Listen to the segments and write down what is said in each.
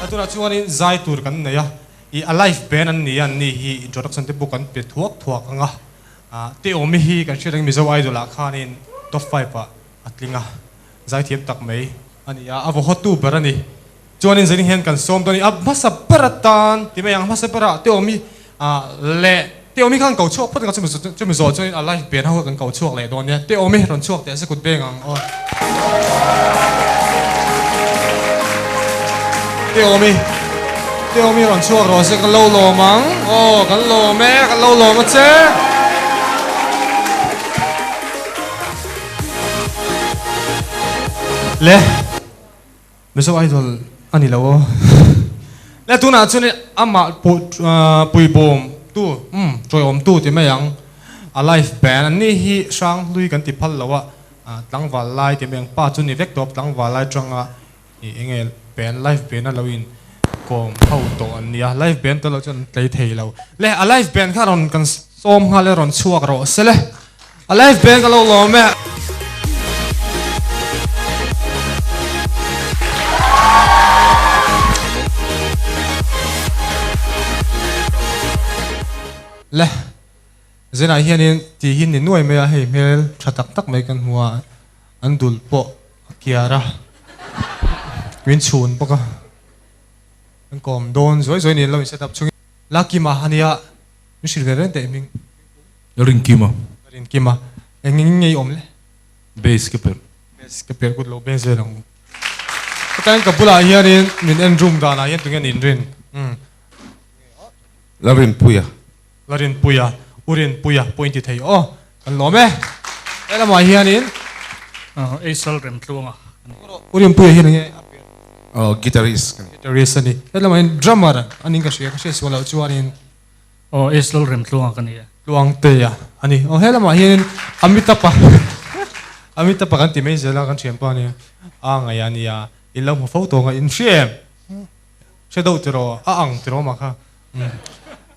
A tunah chuanin zai tur kan nei a, i a live band an ni a, an ni hi introduction te pawh kan pe thuak thuak ang a. Teawmi hi kan hriat ang Mizo Idol ah khanin top five ah a tling a, zaithiam tak mai a ni a, a vaw hawtu ber a ni. Chuanin zanin hian kan sawm dawn a ni, a hmasa ber atan ti mai ang, a hmasa berah Teawmi leh Teawmi khan ko chhuak phawt ang a, chumi zawh chuanin a live band ho kha kan ko chhuak leh dawn nia, Teawmi rawn chhuak teh se kut beng ang aw. Teawmi, Teawmi rawn chhuak rawh se kan lo lawm ang aw, kan lawm e, kan lo lawm a che. Le. Mizo Idol a ni lo aw. Le tunah chuan amah puibawm tu umm tawiawm tu ti mai ang a live band an ni hi hrang hlui kan ti phal lo a tlangval lai ti mai ang pa chu ni vek tawp tlangval lai tanga ih enge band live band a lo in kawm ho tawh an nia live band te lo chuan an tlei thei lo le a live band kha rawn kan sawm nghal e rawn chhuak rawh se le. A live band ka lo lawm e. Le zinah hianin tih hi ni nuai mai a, hei hmel tha tak tak mai kan hmu a, an dul pawh a kiar a, min chhun bawk a, an kawm dawn zuai zuai niin lo in set up chungin Lakima a nia. Min hrilh ve reng teh hming. Rinkima. Rinkima. Eng eng nge i awm le? Bass ka perh. Bass ka perh kut lo beng zel ang u. Hetiang ka bulah hianin min en room danah hian tunge nin rin? Umm. La Rinpuia. La Rinpuia. U Rinpuia pawh in ti thei aw. Kan lawm e. He lamah hianin. Eisal Remtluanga. U Rinpuia hian enge a perh? Aw guitarist ka ni. Guitarist a ni. He lamah hian drummer a ning ka hria ka hriat sual loh chuanin. Aw Eisal Remtluanga ka ni e. Tluangtea a ni. Aw he lamah hianin Amitabha Amitabha kan ti mai zel a kan thianpa nia a ngaih a nia in lo hmu fo tawng a in hria em? Hre deuh tiraw a ang tiraw mah kha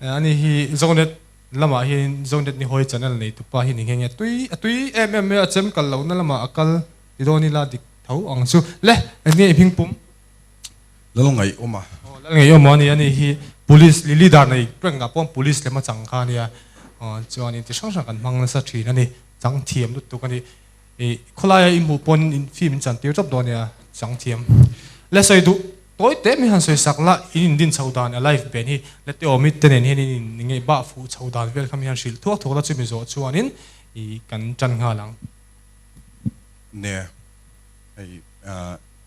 ani hi Zonet lamah hianin Zonet Nihawi channel nei tupa hi ni nghe nghe tui a tui em em mai a chem kal lohna lamah a kal ti dawn ila dik tho ang chu le eng nge i hming pum? Lalngaihawma. Aw Lalngaihawma a ni a ni hi police Lily dar nei prank ah pawh police lem a chang kha a nia aw chuanin ti hrang hrang kan hmang nasa thin a ni chang thiam lutuk a ni ih khawlaia i hmuh pawn in film in chan tir tawp dawn nia chang thiam le sawi duh tawi te mai han sawi sak la in in din chho dan a live ben hi le te awm i te nen hian in in ngeih bah fuh chho dan vel kha mi han hrilh thuak thuak la chumi zawh chuanin ih kan tan nghal ang. Ne hei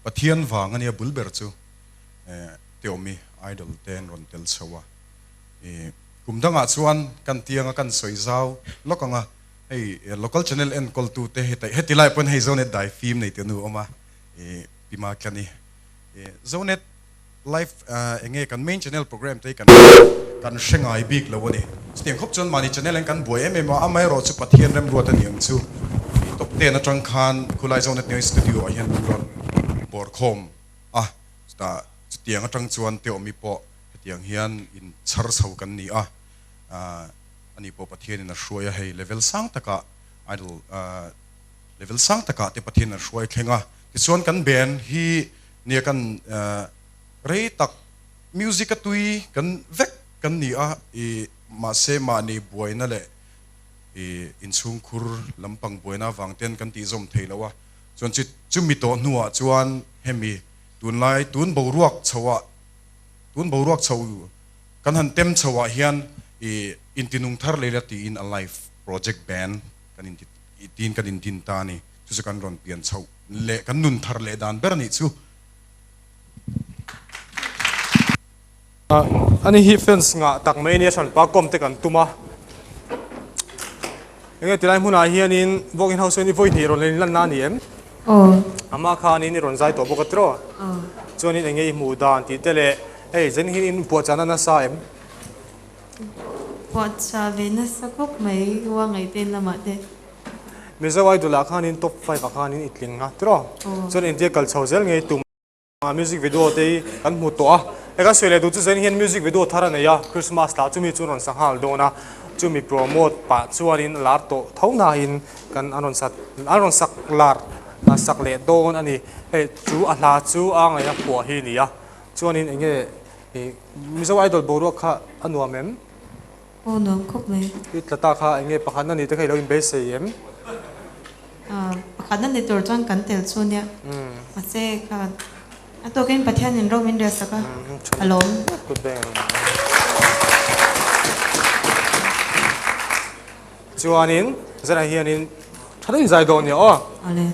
Pathian vang ania bul ber chu Teawmi Idol te an rawn tel chho a kum dangah chuan kan tianga kan sawi zau lawk ang a hei local channel enkawl tu te heti lai pawn hei Zonet dai fim nei te nu awm a Pi Matlani Zonet live enge kan main channel program te hi kan kan hre ngai bik lo a ni. Chutiang khawp chuan mahni channel in kan buai em em a, amaherawh chu Pathian remruat a ni ang chu. Top ten atang khan khulai Zonet News Studio ah hian kan rawn bawr khawm a, chutah chutiang atang chuan Teawmi pawh hetiang hian in chhar chho kan ni a, ani pawh Pathian in a hruai a, hei level sang takah idol level sang takah te Pathian in a hruai thleng a, tichuan kan band hi Nia kan rei tak music a tui kan vek kan ni a i mahse mahni buaina leh i inchhungkhur lampang buaina avang ten kan tih zawm thei lo a chuan chu chumi tawh hnuah chuan hemi tunlai tun boruak chho ah tun boruak chho kan han tem chho ah hian i intinung thar leh ila tiin a live project band kan inti tiin kan indin ta a ni chu chu kan rawn pian chhoh leh kan nun thar leh dan ber a nih chu. Ani hi fence ngah tak mai ania hranpa kawm te kan tum a, enge tilai hmunah hianin walk in house hian i vawi hnih rawn la inlan na a ni em? Aw. Amah khanin i rawn zai tawh bawk a tiraw? Aw. Chuanin enge i hmuh dan tih te leh hei zen hi in puahchah na nasa em? Puahchah ve nasa khawp mai uangaih te in lamah te. Mizo Idol ah khanin top five ah khanin i tling a tiraw? Chuan india kal chho zel ngei tum a music video te hi kan hmu tawh a, he kan sawi leh duh chu zain hian music video thar a nei a, Christmas lah chumi chu a rawn sa nghal dawn a, chumi promote pah chuanin lar tawh tho nain kan an rawn sat an rawn sak lar sak leh dawn a ni, hei chu a hla chu a ngaih a phuah hi a ni a. Chuanin eng nge i Mizo Idol boruak kha a nuam em? Aw nuam khawp mai. I tla ta kha eng nge pakhatna ni te kha i lo inbeisei em? Pakhatna ni tur chuan kan tel chu nia. Mahse kha a tawkin Pathianin ro min rel sak a, a lawm. Chuanin zanah hianin tha deuhin zai dawn nia aw. Awle.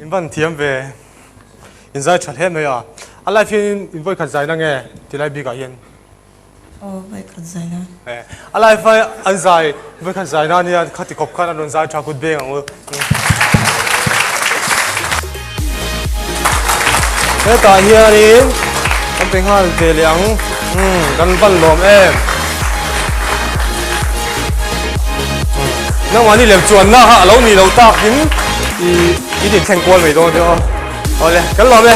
In van thiam ve, in zai tha hle mai a. A live hian in vawikhat zai na nge ti lai bikah hian? Aw vawikhat zai na. A live a an zai vawikhat zai na nia khati khawp khan an rawn zai tha kut beng ang u. Hetah hianin kan pe nghal ve leh ang umm kan van lawm em nangmahni lem chuanna kha a lo nih loh takin i i inthleng kual mai dawn nia aw awle kan lawm e.